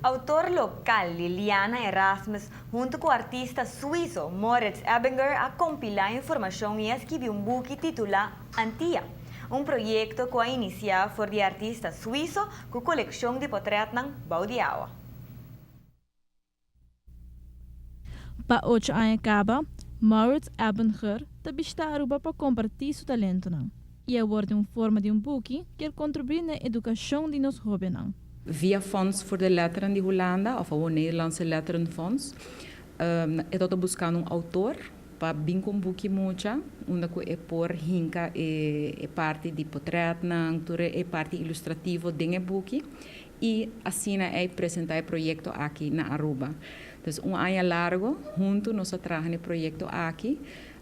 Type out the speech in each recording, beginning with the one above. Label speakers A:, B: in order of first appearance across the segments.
A: Autor local Liliana Erasmus hunto cu artista suizo Moritz Ebinger a compila informacion y a skibi un buki titula Antia, un proyecto cu a inicia for di artista suizo cu coleccion di potretnan bou di awa.
B: Pa ocho aña caba, Moritz Ebinger ta bishita Aruba pa comparti su talentonan y awor den un forma di un buki kier contribui na educacion di nos hobennan.
C: Via Fonds voor de Letteren di Hulanda of awor Nederlandse Letterenfonds e tabata buscando un autor pa bin cu un buki mucha unda cu e por hinca e parti di potretnan, tur e parti ilustrativo den e buki y asina ey presenta e proyecto aki na Aruba. Dus un aña largo hunto nos a traha na e proyecto aki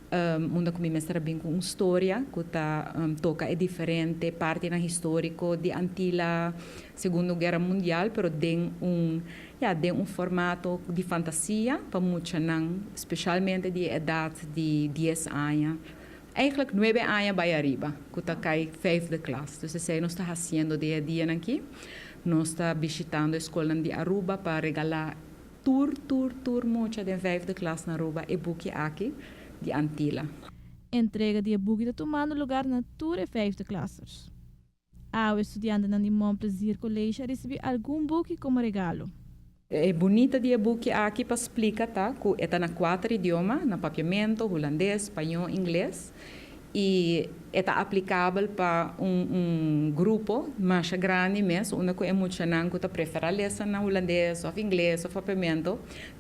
C: unda cu mi mester a bin cu un storia cu ta toca e diferente partinan historico di Antila, Segundo Guera Mundial, pero den un, ya, den un formato di fantasia pa muchanan, specialmente di e edad di dies aña, eigenlijk nuebe aña bay ariba, cu ta cay vijfde klas. Dus esey nos ta haciendo den e dianan aki. Nos ta bishitando e scolnan di Aruba pa regala Tur, tur, tur mucha den vijfde klas na Aruba e buki aki di Antila.
B: Entrega di e buki ta tumando lugar na tur e vijfde klassers. Awe studiantenan di Mon Plaisir College a ricibi algun buki como regalo.
C: E bunita di e buki aki pa splica ta cu e ta na cuater idioma, na Papiamento, Hulandes, Spañó, Ingles. Y e ta aplicabel pa un un grupo masha grandi mes, unda cu e muchanan cu ta prefera lesa na Hulandes of Ingles of Papiamento,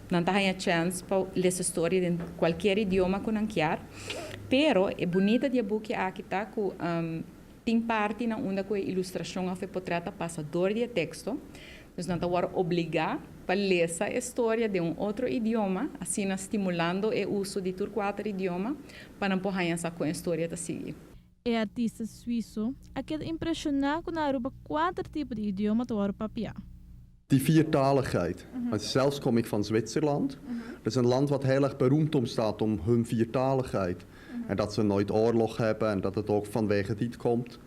C: nan ta haña chens pa lesa storia den cualkier idioma cu nan kier. Pero e bunita di e buki aki ta cu tin partinan unda cu e ilustracion of e potret ta pasa door di e texto. Dus nan ta wòrdu obligá pa lesa e storia den un otro idioma, asina stimulando e uso di tur kuater idioma pa nan por haña sa kon e storia ta sigui.
B: E artista suiso a keda impreshoná ku na Aruba kuater tipo di idioma ta wòrdu papiá.
D: Die viertaligheid. Want zelfs kom ik van Zwitserland. Dat is een land wat heel erg beroemd om staat om hun viertaligheid. En dat ze nooit oorlog hebben en dat het ook vanwege dit komt.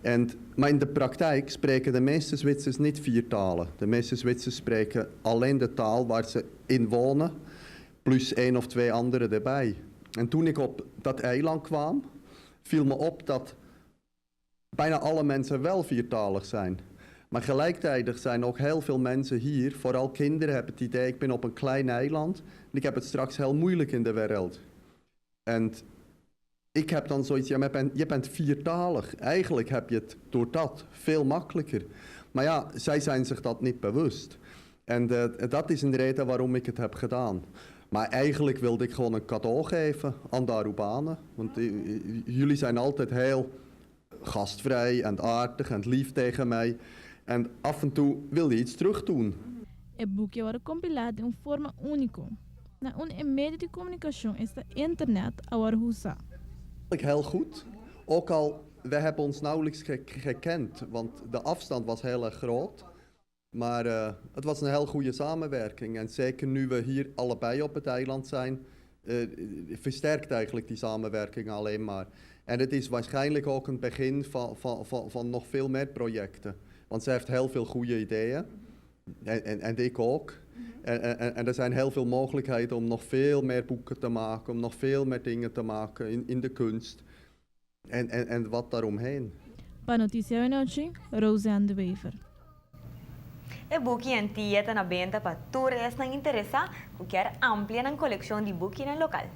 D: En, maar in de praktijk spreken de meeste Zwitsers niet vier talen. De meeste Zwitsers spreken alleen de taal waar ze in wonen, plus één of twee andere erbij. En toen ik op dat eiland kwam, viel me op dat bijna alle mensen wel viertalig zijn. Maar gelijktijdig zijn ook heel veel mensen hier, vooral kinderen, hebben het idee: ik ben op een klein eiland en ik heb het straks heel moeilijk in de wereld. En ik heb dan zoiets, ja, maar je bent viertalig. Eigenlijk heb je het door dat veel makkelijker. Maar ja, zij zijn zich dat niet bewust. En dat is een reden waarom ik het heb gedaan. Maar eigenlijk wilde ik gewoon een cadeau geven aan de Arubanen. Want jullie zijn altijd heel gastvrij en aardig en lief tegen mij. En af en toe wil je iets terug doen.
B: E buki a wòrdu kompilá den un forma úniko. Na un e medio di komunikashon esta internet a wòrdu usá.
D: Heel goed. Ook al, we hebben ons nauwelijks gekend, want de afstand was heel erg groot. Maar het was een heel goede samenwerking. En zeker nu we hier allebei op het eiland zijn, versterkt eigenlijk die samenwerking alleen maar. En het is waarschijnlijk ook een begin van nog veel meer projecten. Want zij heeft heel veel goede ideeën. En ik ook. En er zijn heel veel mogelijkheden om nog veel meer boeken te maken, om nog veel meer dingen te maken in de kunst. En wat daaromheen.
B: Pa Noticia Awenochi, Roseanne de Wever.
A: E buki Antia ta na benta pa tur esnan interesá ku kier amplia nan kolekshon di bukinan lokal.